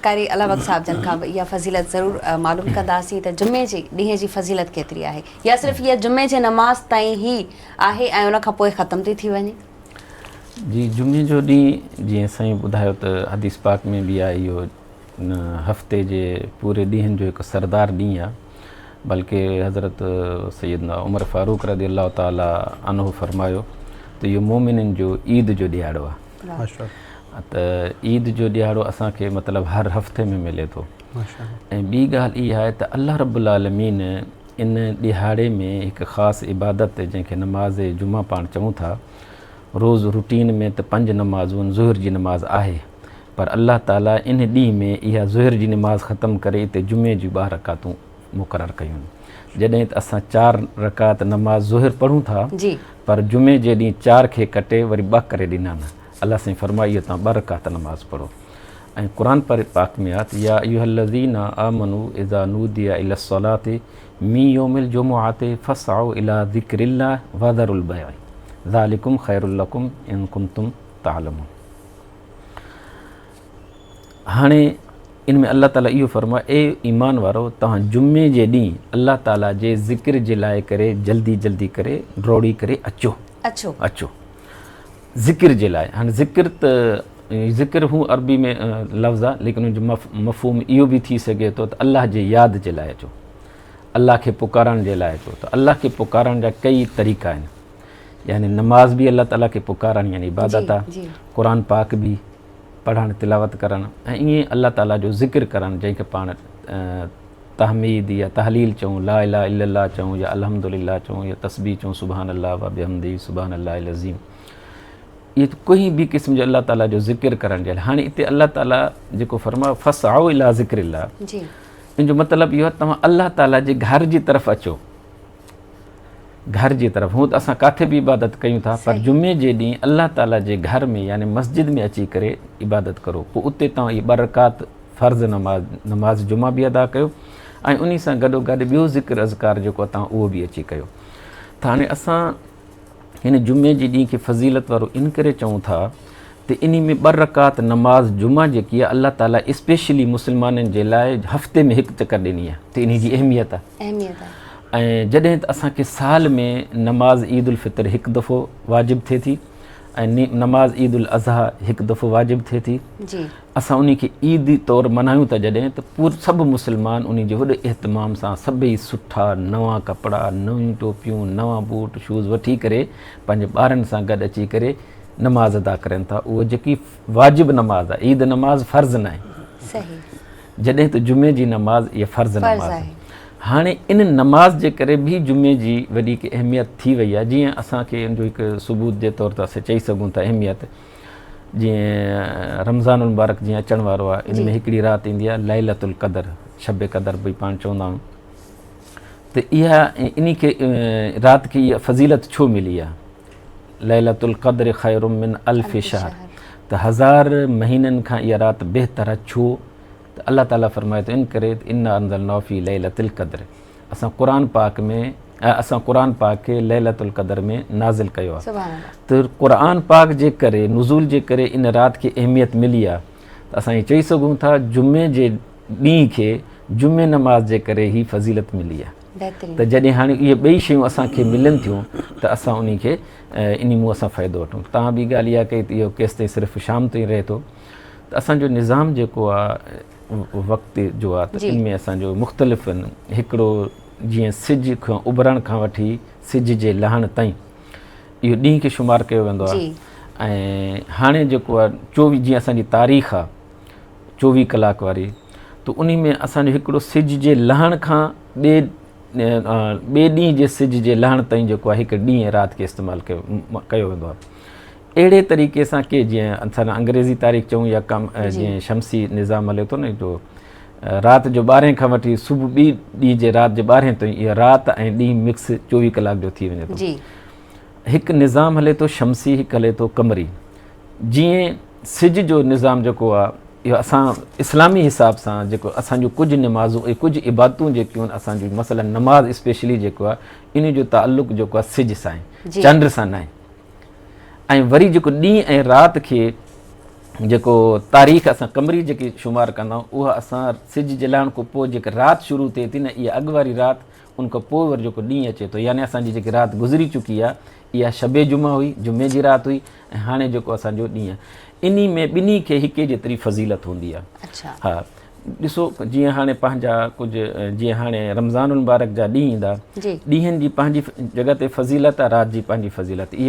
قاري الله بخش صاحب جن کان به اها فضيلت ضرور معلوم ڪنداسين ته جمعي جي ڏينهن جي فضيلت ڪيتري آهي يا صرف اها جمعي جي نماز تائين ئي آهي ۽ ان کان پوء ختم ٿي ٿي وڃي. جي جمعي جو ڏينهن جيئن سائين ٻڌايو ته حديث پاڪ ۾ به آهي اهو هفتي جي پوري ڏينهن جو هڪ سردار ڏينهن آهي بلڪه حضرت سيدنا عمر فاروق رضي الله تعالٰي عنه فرمايو ته اهو مومنن جو عيد جو ڏيهاڙو آهي. ته عيد جو ڏهاڙو اسان کي مطلب هر هفتي ۾ ملي ٿو ۽ ٻي ڳالهه اها آهي ته الله رب العالمين ان ڏهاڙي ۾ هڪ خاص عبادت جنهن کي نماز جمعه پاڻ چئون ٿا روز روٽين ۾ ته پنج نمازون ظهر جي نماز آهي پر الله تعالي ان ڏينهن ۾ اها ظهر جي نماز ختم ڪري اتي جمعي جون ٻه رڪعتون مقرر ڪيون جڏهن ته اسان چار رڪعت نماز ظهر پڙهون ٿا پر جمعي جي ڏينهن چار کي ڪٽي وري ٻه ڪري ڏنا نه الله سائين فرمايو اهو توهان ٻه رڪعت نماز پڙهو ۽ قرآن پاڪ ۾ آ ته يا ايها الذين آمنوا اذا نودي الي الصلاة من يوم الجمعة فاسعوا الي ذڪر الله وذروا البيع ذلڪم خير لڪم ان ڪنتم تعلمون. هاڻي ان ۾ الله تعاليٰ اهو فرمايو، اي ايمان وارؤ! توهان جمعي جي ڏينهن الله تعاليٰ جي ذڪر جي لاء ڪري جلدي جلدي ڪري ڊوڙي ڪري اچو. اچو. اچو. ذڪر جي لاء. هاڻي ذڪر ته ذڪر هو عربي ۾ لفظ آهي ليڪن ان جو مفهوم اهو به ٿي سگهي ٿو ته الله جي ياد جي لاء اچو. الله کي پڪارڻ جي لاء اچو ته الله کي پڪارڻ جا ڪئي طريقا آهن. يعني نماز به الله تعاليٰ کي پڪارڻ يعني عبادت آهي. قرآن پاڪ به. پڙهڻ، تلاوت ڪرڻ ۽ ائين الله تعاليٰ جو ذڪر ڪرڻ جنهن کي پاڻ تحميد يا تهليل چئون، لا اله الا الله چئون يا الحمد لله چئون يا تسبيح چئون سبحان الله وبحمده سبحان الله العظيم اهي ڪنهن به قسم جو الله تعاليٰ جو ذڪر ڪرڻ جي لاء هاڻي اتي الله تعاليٰ جيڪو فرمايو فسعوا الي ذڪر الله جي ان جو مطلب اهو آهي توهان الله تعاليٰ جي گهر جي طرف اچو گهر جي طرف هونء ته اسان ڪاٿي به عبادت ڪيون ٿا پر جمعي جي ڏينهن الله تعالي جي گهر ۾ يعني مسجد ۾ اچي ڪري عبادت ڪرو پوء اتي توهان اهي ٻه رڪعت فرض نماز نماز جمعه به ادا ڪيو ۽ انهي سان گڏو گڏ ٻيو ذڪر اذڪار جيڪو توهان اهو به اچي ڪيو ته هاڻي اسان هن جمعي جي ڏينهن کي فضيلت وارو ان ڪري چئون ٿا ته انهي ۾ ٻه رڪعت نماز جمعه جيڪي آهي الله تعالي اسپيشلي مسلمانن جي لاء هفتي ۾ هڪ چڪر ڏني آهي ته انهي جي اهميت آهي اهميت آهي ۽ جڏهن ته اسان کي سال ۾ نماز عيد الفطر هڪ دفعو واجب ٿئي ٿي ۽ نماز عيد الاضحيٰ هڪ دفعو واجب ٿئي ٿي جي اسان انهي کي عيد طور منايون ٿا جڏهن ته پور سڀ مسلمان انهي جي وڏي اهتمام سان سڀئي سٺا نوان ڪپڙا نيون ٽوپيون نوان بوٽ شوز وٺي ڪري پنهنجي ٻارن سان گڏ اچي ڪري نماز ادا ڪرين ٿا اهو جيڪي واجب نماز آهي عيد نماز فرض ناهي صحيح جڏهن ته جمعي جي نماز اها فرض نماز آهي هاڻي ان نماز جي ڪري به جمعي جي وڏي هڪ اهميت ٿي وئي آهي جيئن اسان کي ان جو هڪ ثبوت جي طور تي اسان چئي سگهون ٿا اهميت جيئن رمضان المبارڪ جيئن اچڻ وارو آهي ان ۾ هڪڙي رات ايندي آهي ليلة القدر شب قدر به پاڻ چوندا آهيون ته اها انهي کي رات کي اها فضيلت ڇو ملي آهي ليلة القدر خير من الف شهر ته هزار مهينن کان اها رات بهتر آهي ڇو ته الله تعالي فرمائي ٿو ان ڪري ته انا انزلناه في ليلة القدر اسان قرآن پاڪ ۾ اسان قرآن پاڪ کي ليلة القدر ۾ نازل ڪيو آهي ته قرآن پاڪ جي ڪري نزول جي ڪري ان رات کي اهميت ملي آهي ته اسان ائين چئي سگهون ٿا جمعي جي ڏينهن کي جمعي نماز جي ڪري هي فضيلت ملي آهي ته جڏهن هاڻي اهي ٻئي شيون اسان کي ملن ٿيون ته اسان انهي کي انهي منهن سان فائدو وٺون. توهان ٻي ڳالهه اها ڪئي ته اهو ڪيستائين صرف شام تائين رهي ٿو ته اسان جو نظام جيڪو آهي وقت جو آهي ته ان ۾ اسان جو مختلف هڪڙو جيئن سج کان اڀرڻ کان وٺي سج جي لهڻ تائين اهو ڏينهن کي شمار ڪيو ويندو آهي ۽ هاڻي جيڪو آهي چوويهه جيئن اسان جي تاريخ آهي چوويهه ڪلاڪ واري ته انهي ۾ اسان جو هڪڙو سج جي لهڻ کان ٻئي ٻئي ڏينهن جي سج جي لهڻ تائين جيڪو آهي هڪ ڏينهن ۽ رات کي استعمال ڪيو ڪيو ويندو آهي اهڙي طريقي سان ڪي جيئن اسان انگريزي تاريخ چئون يا ڪم جيئن شمسي نظام هلي ٿو نه جو رات جو ٻارهين کان وٺي صبح ٻي ڏينهن جي رات جي ٻارهين تائين اها رات ۽ ڏينهن مڪس چوويهه ڪلاڪ جو ٿي وڃي ٿو هڪ نظام هلي ٿو شمسي هڪ هلي ٿو قمري جيئن سج جو نظام جيڪو آ اهو اسان اسلامي حساب سان جيڪو اسان جون ڪجهه نمازون ۽ ڪجهه عبادتون جيڪيون آهن اسان جون مثلا نماز اسپيشلي جيڪو آ ان جو تعلق جيڪو آ سج سان آهي چنڊ سان ناهي ۽ وري جيڪو ڏينهن ۽ رات کي جيڪو تاريخ اسان قمري جيڪي شمار ڪندا آهيون اها اسان سج جي لهڻ کان پوء جيڪي رات شروع ٿئي ٿي نه اها اڳ واري رات ان کان پوء وري جيڪو ڏينهن اچي ٿو يعني اسان جي جيڪي رات گذري چڪي آهي اها شب جمعه هئي جمعي جي رات هئي ۽ هاڻي جيڪو اسان جو ڏينهن انهي ۾ ٻنهي کي هڪي جيتري فضيلت هوندي آهي ها ڏسو جيئن هاڻي پنهنجا ڪجهه جيئن هاڻي رمضان المبارڪ جا ڏينهن ايندا ڏينهن جي پنهنجي جڳهه تي فضيلت آهي رات جي پنهنجي فضيلت اهي.